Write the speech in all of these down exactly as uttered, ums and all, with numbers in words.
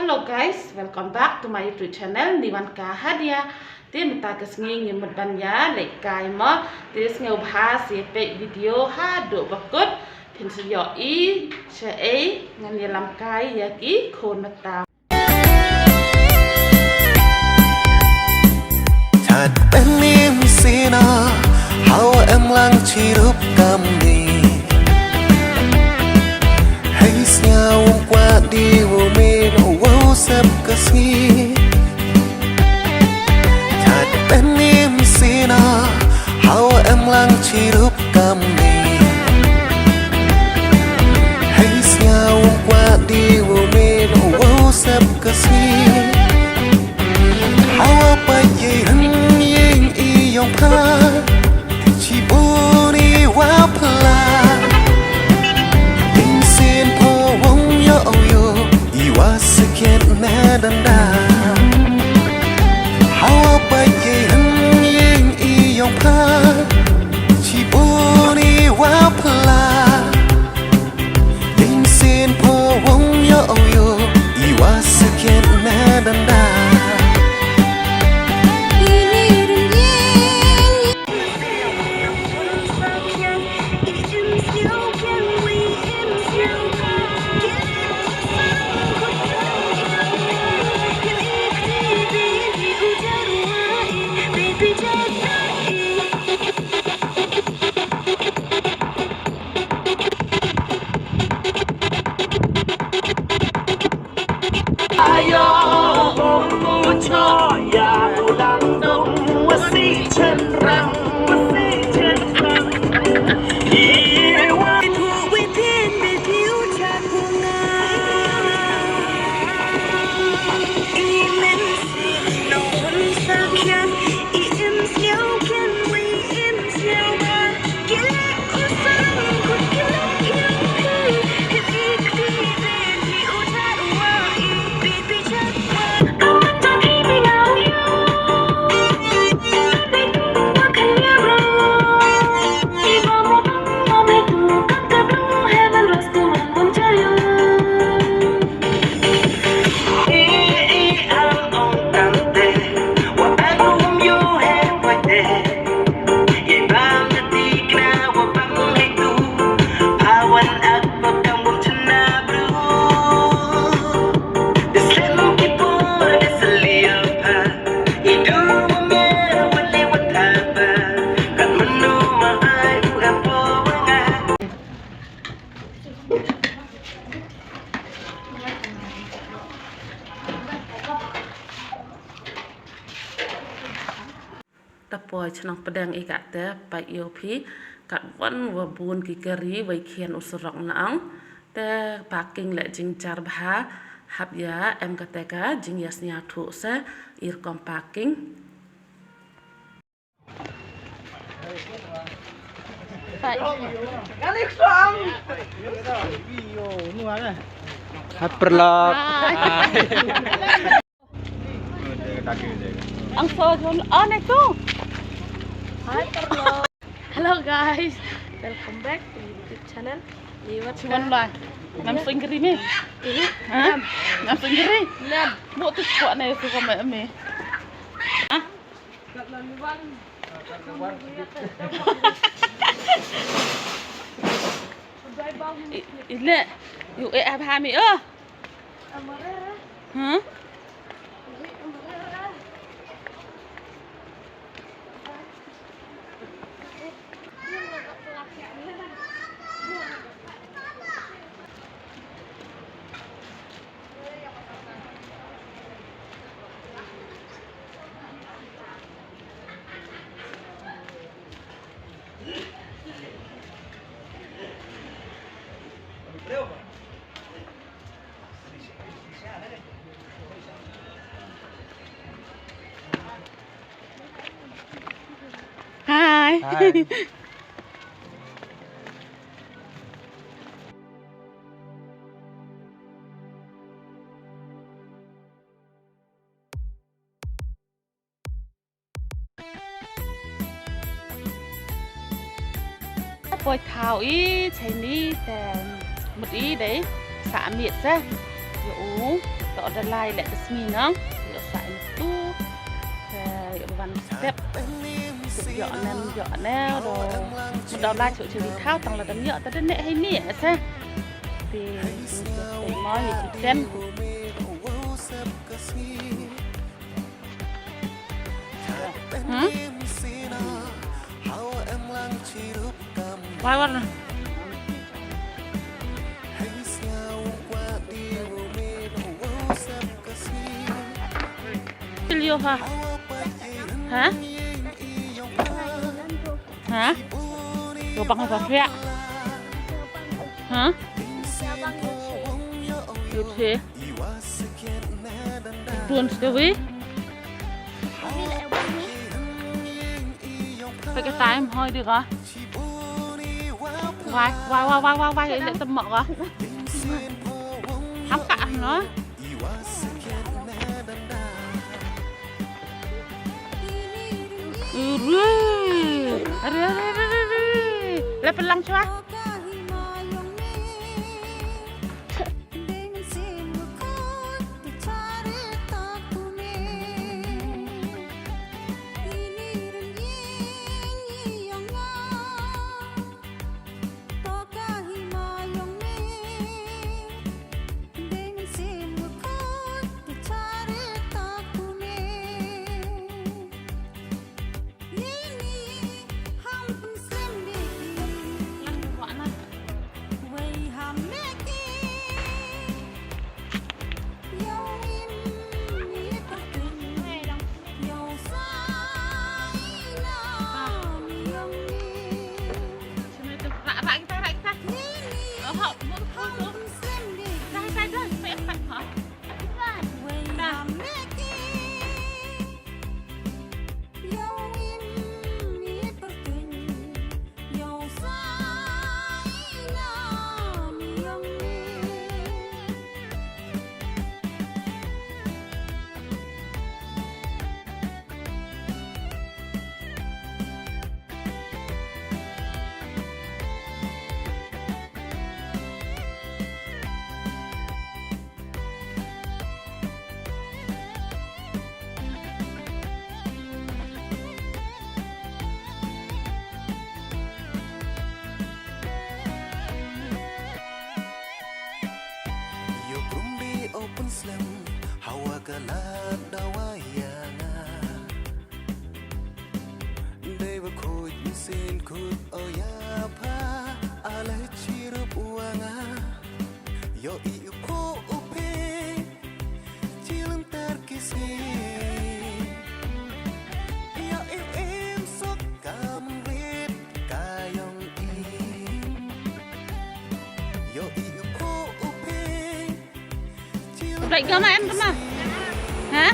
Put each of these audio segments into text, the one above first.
Hello guys, welcome back to my YouTube channel, Niwan Ka Hadia. Te mynta ka sngi ngi mut ban ïa leit kai mo. Te sngewbha sa peit video haduh ba kut. Phin sa ïohi shaei ngan ïalam kai ïa ki khun mynta. Tad penim sina, hawa em lang chirup kamni. Hei sñiaw wong kwah di wu min wow sep ka sngi. Tad penim sina, hawa em lang chirup kamni. Hei sñiaw wong kwah di wu min wow sep ka sngi. Hawa pait yei hyn ying i yong pha. Chi bun i wa pla. Ing sien pho wong yo o yo. I wa sikiet na danda. Hawa pait yei hyn ying i yong pha. Chi bun i wa pla. Ing sien pho wong yo o yo, i wa sikiet na danda. Ta poi chnong pdeng i kate, pait ïoh phi, kat wan wa bun ki kari, wei khian u surok na ong, te parking le jingjar bha, hap ïa em kate ka jingïasñiawthuh se, i rukom parking. Hai. Hai, paralok. Hai. Ang so jon on itu. Hai, paralok. Hello guys, welcome back to YouTube channel. Liwat chuan ka. Lai. Nam singri ni. Ini. Ha? Nam. Nam singri. Nam. Mu tu kuat ni tu kami ni. Ha? I-, ile, yu e abha mi, oh. Huh? Hi. Hi. Poi thaw i, chai ni te mut i dei, sa miet se. Yo u. Ïoh da lai leh da sngi nong. Ïoh sa ïa tu. Te ïoh da wan step. Ïoh nem ïoh ne do. Mut da lai chok chok di thaw tang lada ym ïoh ta da neh hei ni sa. Te mo ïa ki tem. Hmm? Wai wan. Pil yo ha. Ha? Ha? Yo bang ha bang ya. Ha? Yo the. Tuan setawi. Pake time hoi di ka. Wai wai wai wai wai wai le temok ka. Ham ka no. Uri. Ari ari ari ari. Le pelang chwa. Ïoh krum bi open slem, hawa ka lad dawa ïa nga. Dei ba khuid mynsiem khuid o ïa pha, ala chirup wa nga. Ïoh i u khuh u phi, chi lynter ki sngi. Ïoh i u im suk kam rit ka ïong i. Ïoh i u khuh u phi, Blek kama em kama. Ha?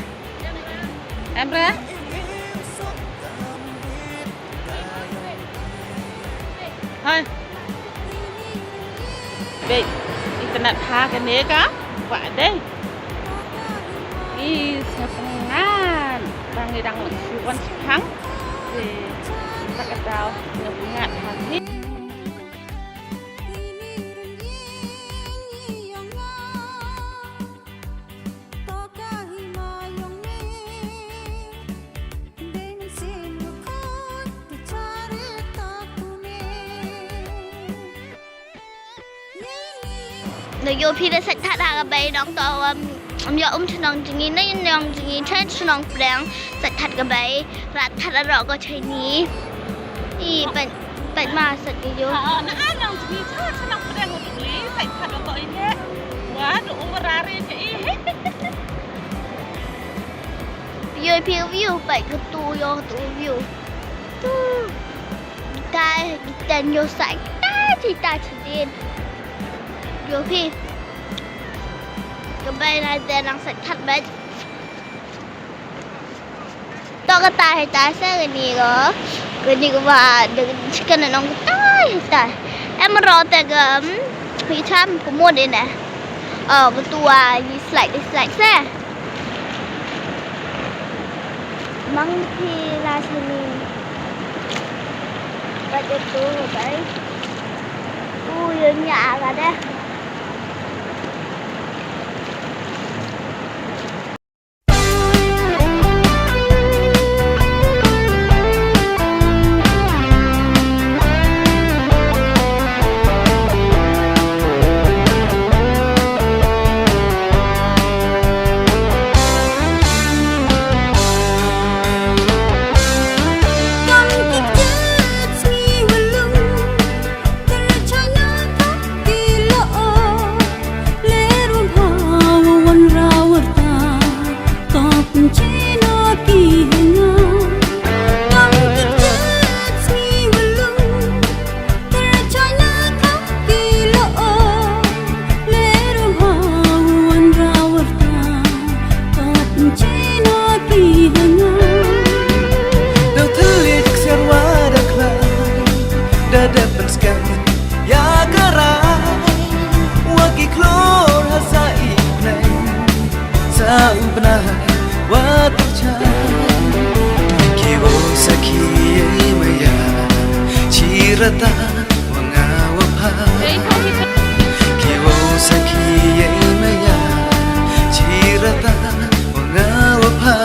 Em re? Hai. Bek internet ha kane ka. Wa dei. Ih, sngewthuh ngan. Bang ni dang lek shu wan shu hang. Te, tak ka daw sngewthuh ngan ha ni. Nda ïoh phi da sait thad ha ka bei nong to, um, um, ïoh um chnong jngi ne nong jngi chen chnong preng sait thad ka bei rat thad aro ko chai ni. I pait pait ma sait ka ïoh. Ah, na ai nong jngi cha chnong preng ko pli sait thad ko i ne. Wa du um rare cha i. Ïoh phi view pait ka tu ïoh tu view. Tu. Kai, ten ïoh sa, kai, chi ta chi din. Ïoh phi. Ka bei na den nang sa khat bet. To ka tai hai tai sa ka ni ko. Ka ni ko ba, de chicken na nong ka tai hai tai. Em ro te ka, hmm, hi tham ka mo de ne. Oh, ka tua, ni slide, ni slide sa. Mang phi la sini. Ba de tu, bai. U, ïa nya ka de. Bnai wa tyrcha ki wow sakhi ei maya chi rata wa nga wa pha. Ki wow sakhi ei maya chi rata wa nga wa pha.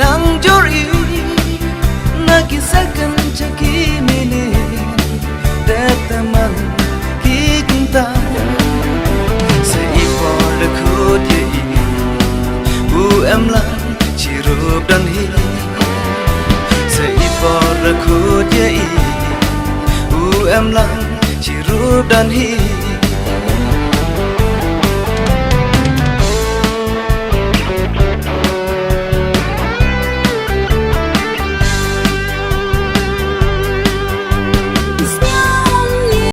Nang jor i na ki second cha ki minute, dep te man ki kynta. Sa i por da khut ya i u em lang chi rup don hi. Sa i por da khut ya i u em lang chi rup don hi.